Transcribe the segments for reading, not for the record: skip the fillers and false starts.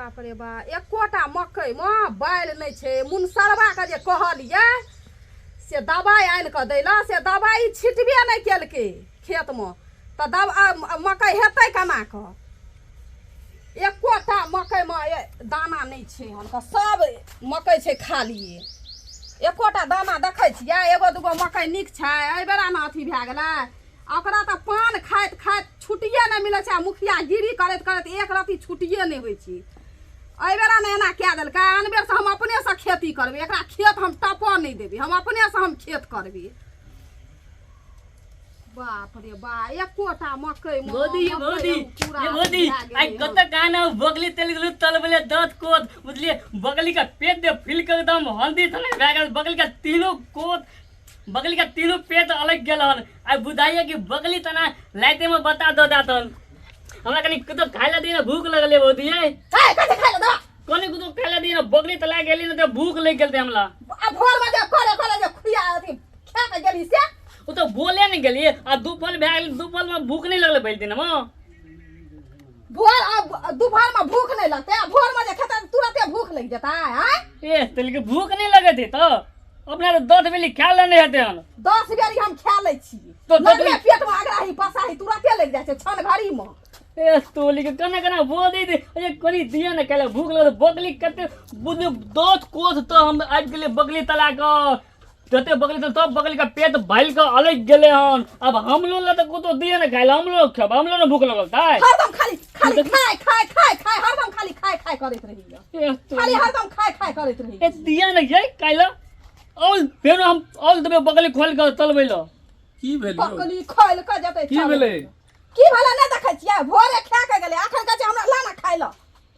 बाप रे बा, एकोटा मकइमे बालि नहि छै। मुनसरबाके जे कहलियै से दबाइ आनि कऽ दै लए, से दबाइ छिटबे नहि केलकै खेतमे, तऽ दवा मकइ हेतै केना कऽ? एकोटा मकइमे दाना नहि छै हन कऽ, सब मकइ छै खालिए, एकोटा दाना देखै छियै? एगो दूगो मकइ नीक छै। एहि बेरा ने अथी भए गेलै, आ ओकरा तऽ पान खाइत खाइत छुट्टिए नहि मिलै छै, आ मुखिया गिरी करैत करैत एक रत्ती छुट्टिए नहि होइ छै। एहि बेरा ने एना कए देलकै, आन बेरसँ हम अपनेसँ खेती करबै, एकरा खेत हम टपऽ नहि देबै, हम अपनेसँ हम खेत करबै। बाप रे बा, एकोटा मकइ मे भौजी, मकइ भौजी, पूरा ये भौजी, भए गेलै आइ हन। कत कान बगली तेल गेलु तलबले दत कोत बुझलिए, बगली का पेट दे फिल के एकदम हल्दी थने भए गेल, बगली का तीनों कोत, बगली का तीनों पेट अलग गेल हन। आइ बुझाइए कि बगली तना लाइते में बता दो दातन, हमरा कनी कुतो खाइ ला दिए, भूख लगले भौजी। ए हे, कथी खाइ ला दो? कनी कुतो खाइ ला दिए, बगली तला गेली न त भूख लग गेल हमरा। आ भोर में जे करे करे जे खुया अथी खा के गेली से ओ तो बोले नहीं गेलिए, आ दुपहर भए गेल, दुपहर में भूख नहीं लगले भरि दिन में। भोर आ दुपहर में भूख नहीं लगते, आ भोर में जे खेते तुरंते भूख लग जेता आय? ए तेल के भूख नहीं लगत है तो अपना तो 10 बेली खा लेने हेते हन। 10 बेरी हम खा लै छी तो दस लगले बेरी- पेट में अगराही पसाही तुरंते लग जाइ छै क्षण घड़ी में। ए तोली के कना कना बोल दे दे, अरे कनी दिया ना कहले भूख लगल, बगली कते बुझ 10 कोस तो हम आबि गेलिए बगली तला के, जते बगली तल तब बगली का पेट भइल के अलग गेले हन। अब हम लोग ला तो कुतो दिए ना खाइला, हम लोग खेब, हम लोग ना भूख लगल ताय। हरदम खाली खाली खाय खाय खाय खाय, हरदम खाली खाय खाय करैत रहिए, ए तो खाली हरदम खाय खाय करैत रहिए। ए दिया ना जाय खाइला और फेर हम और देबे बगली खोल के तलबै ल। की भेल यौ? बगली खोल के जते की भेलै? की भेलै नहि देखै छियै? भोरे खा के गेलै, अखन कहै छै हमरा ला ना खाइ ल,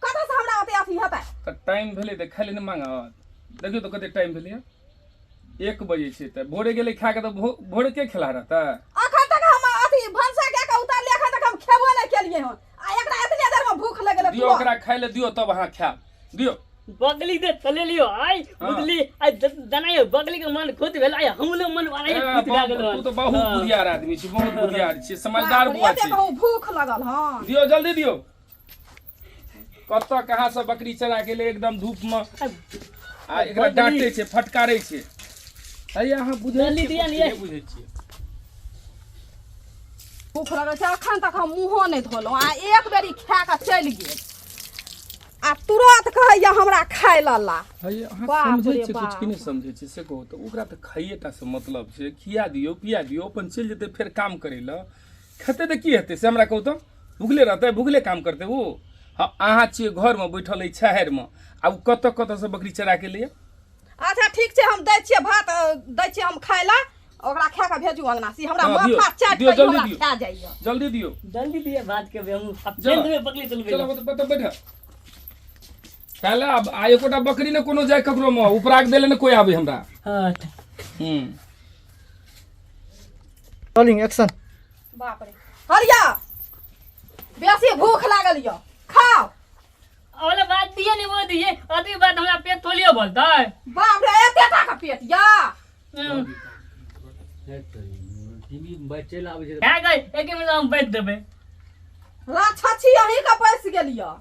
कतऽ से हमरा ओते अथी हेतै? तऽ टाइम भेलै तऽ खाइ लए नहि मांगत? देखियौ तऽ कते टाइम भेलै, 1 बजे छै, तऽ भोरे गेलै खा के, तऽ भोरे के खेला रहतै? अखन तक हम अथी भनसा कए के उतारलियै, अखन तक हम खेबो नहि केलियै हन, आ एकरा एतने देर में भूख लागि गेलै। दियौ ओकरा खाइ लए दियौ, तब अहाँ खायब, दियौ। बगली दे चले लियो आई। हाँ। बुझली आई दनायो बगली के मन खुद भेल, आई हमलो मन वाला ए, खुद भए गेल। तू तऽ बहुत हाँ। बुधियार आदमी छी, बहुत बुधियार छी, समझदार बाप रे, बुआ एते छी। कहू भूख लगल हन। दियौ जल्दी दियौ। कतऽ कहाँ से बकरी चरा के ले एकदम धूप में, आ एकरा डांटे छै, फटकारे छै। अरे अहाँ बुझै जल्दी छियै दिअ कुछ ने। नहि बुझै छियै? भूख लगल छै, अखन तक हम मुँहो नहि धोलहुँ, आ एक बेरी खा कऽ चलि गेल आ तुरंत कहैया हमरा खाय लऽ ला। है अहाँ बाप समझै रे छियै कुछ कि बाप। नहि समझै छियै से कहू तऽ? ओकरा तऽ खाइए टा से मतलब छै, खिया दियौ पिया दियौ, अपन चलि जेतै फेर काम करै लए। खेतै तऽ की हेतै से हमरा कहू तऽ? भुखले रहतै, भुखले काम करतै ओ? हँ, अहाँ छियै घरमे बैठल एहि छाहरिमे, आ ओ कतऽ कतऽसँ बकरी चरा के लैए। अच्छा ठीक छै, हम दै छियै भात, दै छियै हम खाय लए, ओकरा खा कऽ भेजू अंगना से, हमरा हँ, दियौ, माथा चाटि दियौ, कऽ ई जल्दी हमरा दियौ। खा जाइए। जल्दी दियौ, जल्दी दिए भात के हम अब चलो। चल देबे बकली चलबे। चलो बता बैठ काल्हि। आब आ एकोटा बकरी ने कोनो जाय ककरो मे उपराग देले ने कोई आबे हमरा। हां। हम्म। Rolling action. बाप रे, हरिया बेसी भूख लागल यऽ, खाओ। वाला बात दिए ने वो दिए अति बात, हमरा पेट थोलियो बोलतै। बाप रे, एते टा के पेट यऽ? टीवी बच्चे आबै छै। भए गई, एक मिनट हम बैठ देबै। राक्षसी अहीं के पैस गेल यऽ।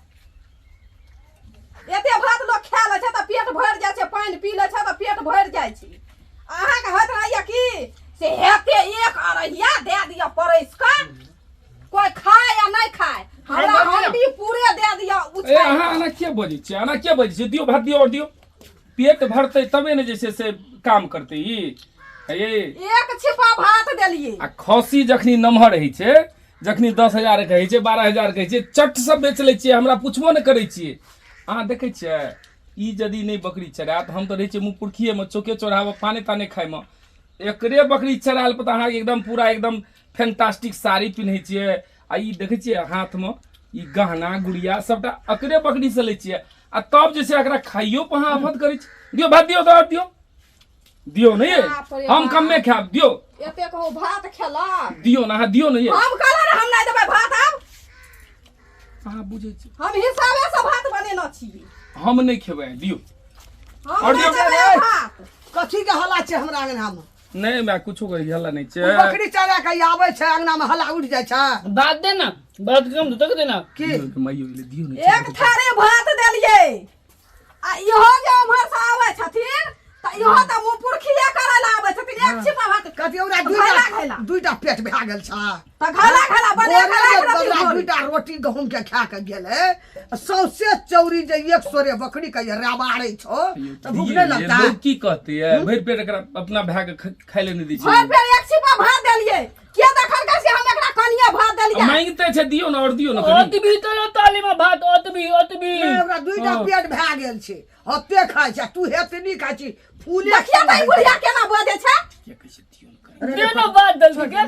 एते भात लोक खा लै छै तऽ पेट भरि जाइ छै, पानि पी लै छै तऽ पेट भरि जाइ छै। अहाँके होइत रहैया कि से हेते एक अरहिया दए दिअ परसि कऽ, कोइ खाय या नहि खाय, हमरा हंडी पूरे दए दिअ ए उछारि अहाँ कऽ। एना किया बजै छियै? एना किया बजै छियै? दियौ भात दियौ आओर दियौ, पेट भरतै तबे ने जे छै से काम करतै ई। हे एक छिपा भात देलियै। आ खसी जखनी नमहर होइ छै, जखनी 10,000 के होइ छै, 12,000 के होइ छै, चट से बेच लै छियै, हमरा पुछबो नहि करै छियै। अहाँ देखै छियै, ई यदि नहि बकरी चरायत, हम तऽ रहै छियै मुँह पुरखिएमे चौके चौराहामे पाने ताने खायमे, एकरे बकरी चरायल पर तऽ अहाँ एकदम पूरा एकदम फैंटास्टिक साड़ी पिन्है छियै, आ ई देखै छियै हाथमे ई गहना गुड़िया सबटा एकरे बकरी से लै छियै, आ तब जे छै एकरा खाइयो पर अहाँ आफत करै छी। दियौ भात दियौ तऽ आओर दियौ, दियौ ने ये। बाप रे हम बाप। कमे खायब, दियौ। एते कहू भात खेलक। दियौ ने अहाँ, दियौ ने ये। हम कहलहुँ ने हम नहि देबै भात आब। अहाँ बुझै छी हम हिसाबे से भात बनेने छी। हम नहि खेबै, दियौ। हम और नहि दियौ। देबै भात। कथी के हल्ला छै हमरा अंगना मे? नहि माय, कुछो के हल्ला नहि छै। ओ बकरी चरा के आबै छै अंगना मे हल्ला उठि जाइ छै। बात दे ना, बात कम दे तक दे ना। की माइयो दियौ ने। एक थारी भात देलियै। इहो तऽ मुँह पुरखिए करै लए आबै छथिन एक छिपा भात कथी ओकरा घैला दुईटा घैला दुईटा पेट भए गेल छ तऽ घैला घैला बना भोरे कऽ जे राखि बगरा देथिन दुईटा रोटी गहूम के खा के गेलै आ सौंसे चौरी जे एक सोरे बकरी के जे रबाड़ै छौ तऽ भूख नहि लगता लोग की कहते है भरि पेट एकरा अपना भाय के खाय ले नहीं दै छै भरि पेट एक छिपा भात देलियै के देखलकै से हम एकरा कनिए भात देलियै मांगते छै दियौ ने और दियौ ने कनि ओतबी तो ताली में भात ओतबी ओतबी नहि, ओकरा दुईटा पेट भए गेल छै हते खाइ छै आ तू हेतनी खाइ छी फूले देखिए तऽ ई बुढ़िया केना बजै छै के कहै छै दियौ ने कनि। दोनों बात दल के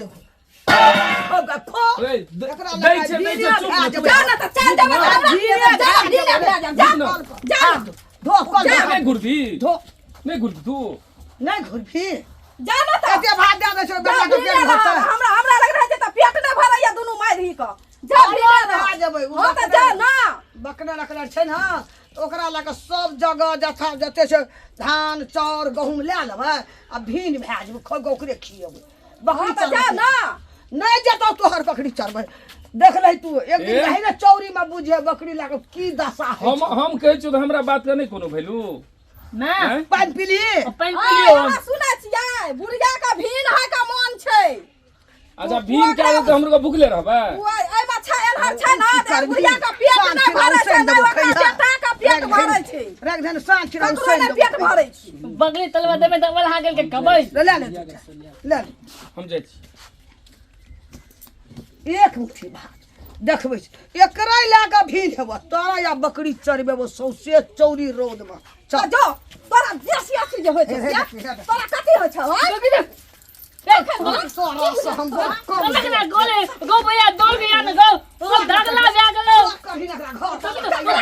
खो गे, खो रे, एकरा दै लगा छै दै धीरे छै चुप भए ने, जेबै। जा ने तऽ चल जेबै तऽ हमरा जा ढीले भए जायब जा जा ने धो कल चुप। नहि घुरती धो नहि घुरती तू नहि घुरबी जा ने तऽ एते भात दए दै छै जा बेटा के ढीले पेट रह भरतै हमरा हमरा लग रहै छै तऽ पेट नहि भरैया दुनू माय के जा ढीले रह भए जेबै, ओ हँ तऽ जा ना बकने रखने छै ने तऽ ओकरा लऽ कऽ सब जगह जथा जते छै धान चाउर गहूम लए लेबै आ भीन भए जेबै खो ओकरे खिएबै बकरी हँ तऽ जा चरबै ना नहि जेतौ तोहर बकरी चरबै देख लही तू एक दिन ए? रही ने चौरी में बुझे बकरी लए कऽ की दशा होइ हम छै। हम कहै छियौ तऽ हमरा बात के नहि कोनो वैल्यू ना आँय? पानि पीली पानि आय, पिलियो हमरा सुनै छियै बुढ़िया के भीन है के मन छै अच्छा भीम के आदत हमरो के भुखले रहबै ओ एहिमे छै एलहर छै ना की तऽ करबही? बुढ़िया के पेट साँझ नहि खिना भरै छै उसैन नहि देबौ ओकरा खइहा। बेटा के पेट भरै छै राख धन साँझ खिना ककरो उसैन नहि देबौ पेट भरै छै बगली तलवा देबे तऽ वला गेल के कबै ले ले ले तू, ले ले हम जाइ छी एक मुट्ठी भात देखबै छी एकरे लए कऽ भीड़ हेबऽ तोरा या बकरी चरबेबो सौंसे चौरी रौदमे चल चल जो तोरा देसी अथी जे होइ छै हे, हे, से, देखी, हे, देखी। तोरा कथी होइ छौ आँय? तोरा से हम बहुत कम कनक ना गोले गो भैया दौड़ गया ना गो ओ दागला भए गेलो कभी ना एकरा घर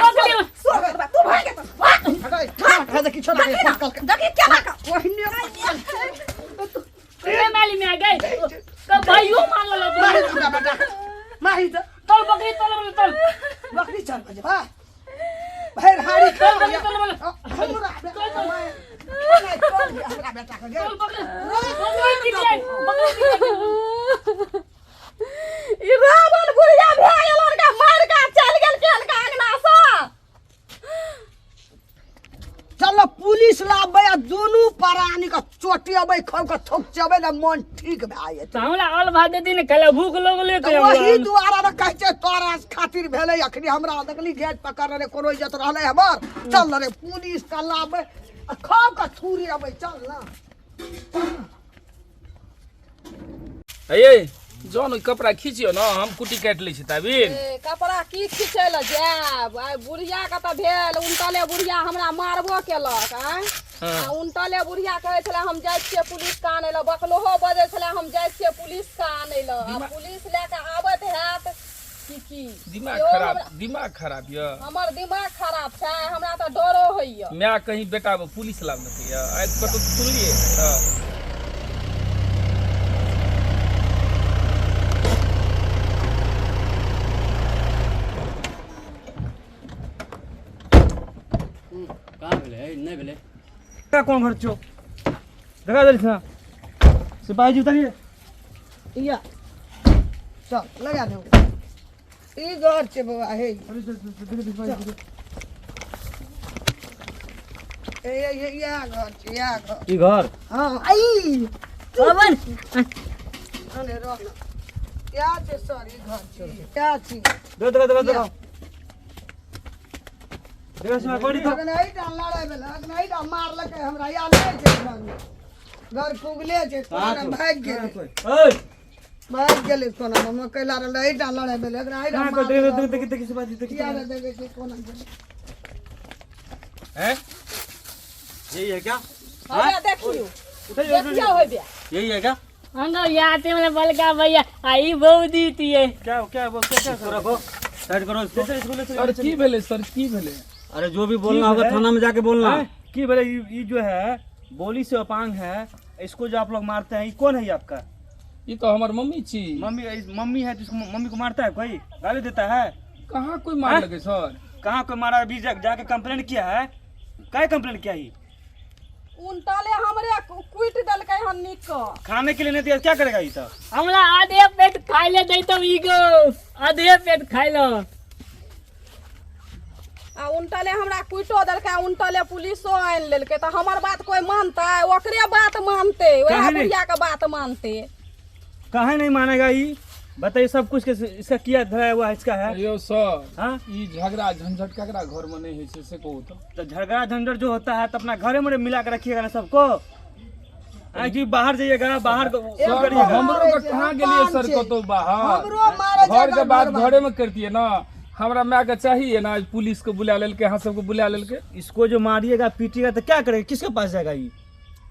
बगली सोर करबा, तू भाग एतऽ, भाग। हटै, देखी छोड़ा देखी ना, देखी केना कऽ- ओहिने रे माली में आ गए तो भाइयों मान लो मारी दे हमरा बेटा के। मारी दे तल बकरी तल बोले तल बकरी चल बजे बा भैर हाड़ी खा तल बकरी तल बोले हमरा बेटा के चल हमरा बेटा के तल बकरी बकरी दिलिए बकरी दिलिए ई रावण बुढ़िया भए गेल हुनका मारि कऽ चलि गेल हुनका अंगना सँ चलो पुलिस लाबै आ दुनू प्राणी के चोटियेबै खौ के थोकचेबै ने मन ठीक भए जेतै तऽ हमरा अल भात देती ने खेला भूख लगले तऽ वही दुआरा ने कहै छै तोरा खातिर भेलै अखनी हमरा देखली गेट पकड़ने रे कोनो इज्जत रहलै हमर चल रे पुलिस के लाबै आ खौ के छुरी अबै चल ना हे जौन ओहि कपड़ा खींचियो ने हम कुटी काटि लै छी ताबिन ए, कपड़ा की खींचै लए जायब आइ बुढ़िया के तऽ भेल उनटले बुढ़िया हमरा मारबो केलक आँय हाँ। आ उनटले बुढ़िया कहै छलै हम जाइ छियै पुलिस के आनै लए बकलोहो बजै छलै हम जाइ छियै पुलिस के आनै लए आ पुलिस लए कऽ आबैत हैत की की दिमाग सेहो खराब हमरा- दिमाग खराब यऽ हमर दिमाग खराब छै हमरा तऽ डरो होइए माय कहीं बेटा पर पुलिस लाबलकै यऽ आइ कतौ सुनलियै हँ। कहाँ भेलै नहि भेलै का कोन घर छौ देखा देल छ सिपाही जी उतारिए या चल लगा दे ई घर छै बौआ हे ए ए इएह घर छै इएह घर ई घर हाँ आई पवन अने रह ना इएह छै सर ई घर छै इएह छी दे देखा देखा देखा देखा सिपाही पड़ी तो अखन एहिठाम लड़ाइ भेलै अखन एहिठाम मारलकै हमरा या नहि छै घरमे घर पुगले छै कोना भागि गेलै ओए भागि गेलै कोना मकइ लारल रहै एहिठाम लड़ाइ भेलै एकरा एहिठाम कहाँ को देख मारलकै। देख देख देख सिपाही देख किया नहि देखै छै कोना गेलै हैं यही है क्या हमे देखियौ देखियौ होइबे यही है क्या अंदर याते में बलका भैया आई बहु दी थी क्या क्या बोल क्या क्या इसको रखो साइड करो इसको सर की भेलै सर की भेलै अरे जो भी बोलना होगा थाना में जाके बोलना हैं? की बोले ये जो है बोली से अपांग है इसको जो आप लोग मारते हैं ये कौन है ये आपका ई तो हमर मम्मी छी मम्मी मम्मी है तो इसको मम्मी को मारता है कोई गाली देता है कहाँ कोई मार लगे सर कहाँ कोई मारा अभी जाके कंप्लेन किया है क्या कंप्लेन किया ही उनटले हमरे कुटि देलकै हन नीक कऽ खाने के लिए नहीं दिया क्या करेगा ये तो हमरा आधे पेट खाइ ले दै तब ई गो आधे पेट खाइ लो आ उनटले हमरा कुटो देलकै, उनटले पुलिसो आनि लेलकै। तऽ हमर बात कोइ मानतै? ओकरे बात मानतै, वएह काहे नहि? बुढ़िया के बात मानतै। काहे नहीं मानेगा ये बताइए? सब कुछ के इसका किया धरा हुआ है इसका है। यौ सर, हाँ? ई झगड़ा झंझट ककरा घर में नहीं होइ छै से कहू तऽ। तो झगड़ा झंझट जो होता है तो अपना घरे में मिला के रखिएगा ना सबको। आए कि बाहर जाइएगा, बाहर को- सर, करिएगा। हमरो के कहाँ गेलियै सर कतौ बाहर? हमरो मारे घर के छै बात घरमे। घरे में करतियै ना। हमरा माय के चाहिए ना, पुलिस के बुला लेलकै, अहाँ सबके बुला लेलकै। इसको जो मारिएगा पीटिएगा तो क्या करेगा? किसके पास जाएगा ये?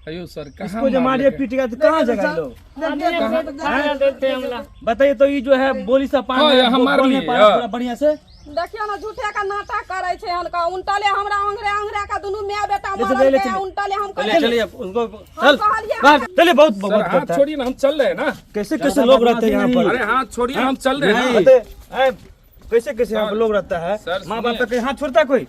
अयो सर, कहाँ इसको जो मारिए मारलकै? पीटिएगा तो कहाँ जाएगा ये लोग? देते हमरा। बताइए तो ये जो है बोली सा पान हाँ, है, यहाँ मार बोलने लिए, पान हाँ। पूरा बढ़िया से। देखियौ ने, झूठे के नाटक करै छै हनका। उनटले हमरा ओंघरे ओंघरे के दुनू माय बेटा ले चलिए, ले मारलकै। चलिए। उनटले हम चलिए कहलियै, चलिए उसको हम चल कहलियै बाहर, चलिए बहुत सर बहुत हाथ करता है। छोड़िए ना, हम चल रहे हैं ना। कैसे कैसे लोग रहते हैं यहाँ पर? अरे हाथ छोड़िए, हम चल रहे हैं ना। बताइए, आए, कैसे कैसे यहाँ पर लोग रहता है? सर, माँ बाप सुनिए। का हाथ छोड़ता है कोई?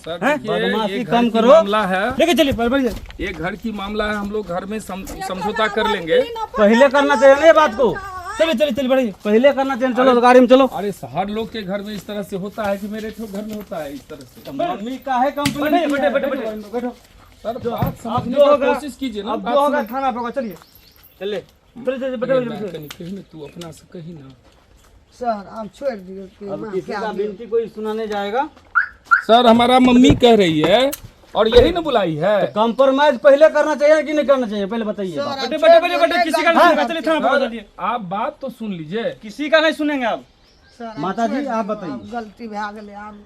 सर हैं? देखिए, ये बदमाशी घर कम की करो। मामला है, लेके चलिए पर बढ़िया। ये घर की मामला है, हम लोग घर में समझौता कर लेंगे। पहले करना चाहिए ना ये बात को। चलिए चलिए चलिए बढ़िया। पहले करना चाहिए। चलो गाड़ी में चलो। अरे हर लोग के घर में इस तरह से होता है कि मेरे ठो घर में होता है इस तरह से? मम्मी काहे कंप्लेन बैठो बैठो बैठो बैठो। सर बात अब समझने जो का होगा कोशिश कीजिए ना। अब बात जो होगा समझ- थाना पर होगा। चलिए चले चलिए चलिए बैठो अरे बैठो। मैं कहीं कहीं ना, तू अपना से कहीं ना। सर आब छोड़ि दियौ कि अब माफ किसी कए का दियौ। विनती कोई सुना नहीं जाएगा। सर हमारा मम्मी कह रही है और यही ना बुलाई है। कॉम्प्रोमाइज पहले करना चाहिए कि नहीं करना चाहिए, पहले बताइए सर, बात। आब बैठो छोड़ि बैठो दियौ, बैठो, नहि किसी का गलती नहीं सुनेगा। चलिए थाना पर सर, चलिए। आप बात तो सुन लीजिए। किसी का नहीं सुनेंगे आप। सर, आब माता जी, छोड़ि आप दियौ, बताइए। आब गलती भए गेलै, आब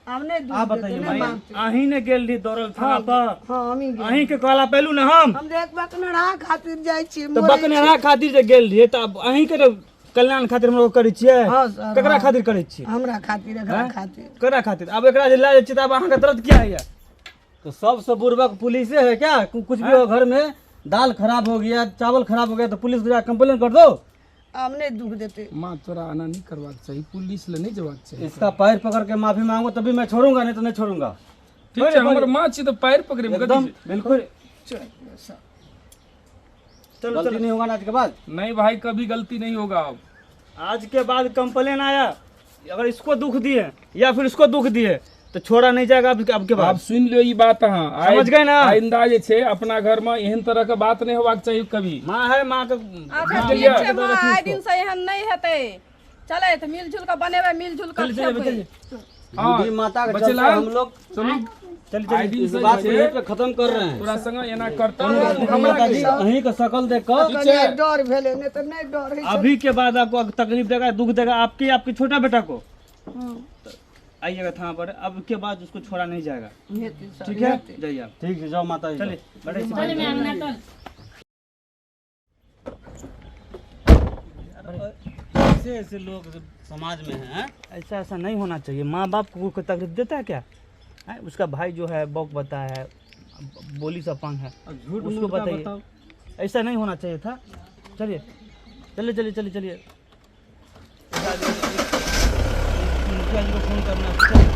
आब नहि दुख आप देतै, बताइए, नहि माई। मानतै। अहीं ने गेल रही दौड़ल थाना पर? हाँ, हमही गेल। अहीं के कहला पेलू ना हम। हम जे एक बकनरा खातिर जाइ छी, तो मरै छी। बकनेरा खातिर जे गेल रहियै तऽ आब अहीं के तऽ कल्याण खातिर हम लोग करै छियै। हाँ सर, ककरा हाँ। खातिर करै छियै? हमरा खातिर, एकरा खातिर। ककरा खातिर? आब एकरा जे लए जाइ छियै तऽ आब अहाँके दर्द किया होइया? तो सबसे बुर्बक पुलिस है क्या? कुछ भी हो घर में, दाल खराब हो गया, चावल खराब हो गया तो पुलिस को जाकर कंप्लेन कर दो। आब नहि दुख देतै। माँ तोरा आना नहीं करवाक चाहिए, पुलिस ले नहीं जवाक चाहिए। इसका पैर पकड़ के माफी मांगो तभी मैं छोड़ूंगा, नहीं तो नहीं छोड़ूंगा। ठीक है, हमर माँ छी तो पैर पकड़े में एकदम कथी छै? बिल्कुल। चलो गलती चलो। नहीं होगा ना आज के बाद? नहीं भाई, कभी गलती नहीं होगा अब। आज के बाद कंप्लेन आया, अगर इसको दुख दिए या फिर इसको दुख दिए तो छोड़ा नहीं जाएगा अब अब के आप बाद। सुन लियो ई बात अहाँ। समझ गए ना? आइंदा जे छै अपना घर में एहन तरह के बात नहीं होबाक चाहिए कभी। माँ है, माँ के अच्छा बुझलियै? ठीक छै माँ, आइ दिन से एहन नहि हेतै। चलै तऽ मिलजुल कऽ बनेबै, मिलजुल कऽ चलिए चलिए खेबै। चलिए। हाँ, बूढ़ी माता के चलते बचेलाल, हम लोग चलू चलिए आइ चलिए। दिन इस से बात को जे यहीं पे खत्म कर रहे हैं। तोरा संग एना करता हमरा माता जी अहीं के शकल देख कर ठीक छै। कनि डर भेलै, नहि तऽ नहि डर होइ छै। अभी के बाद आपको तकलीफ देगा, दुख देगा आपके आपके छोटा बेटा को तो आइएगा थाना पर। अब के बाद उसको छोड़ा नहीं जाएगा। हेतै सर, ठीक है, हेतै। जाइए आप। ठीक है, जाओ माता जी। चलिए बैठे। चल मैं अंगना चल। ऐसे ऐसे लोग समाज में हैं। ऐसा ऐसा नहीं होना चाहिए। माँ बाप को कोई तकलीफ देता है क्या? हैं? उसका भाई जो है बौक बता है, बोली सा पंग है, और झूठ उसको मूठ का बताइए। बताओ। ऐसा नहीं होना चाहिए था। चलिए चलिए चलिए चलिए चलिए। मुखिया जी को फोन करना।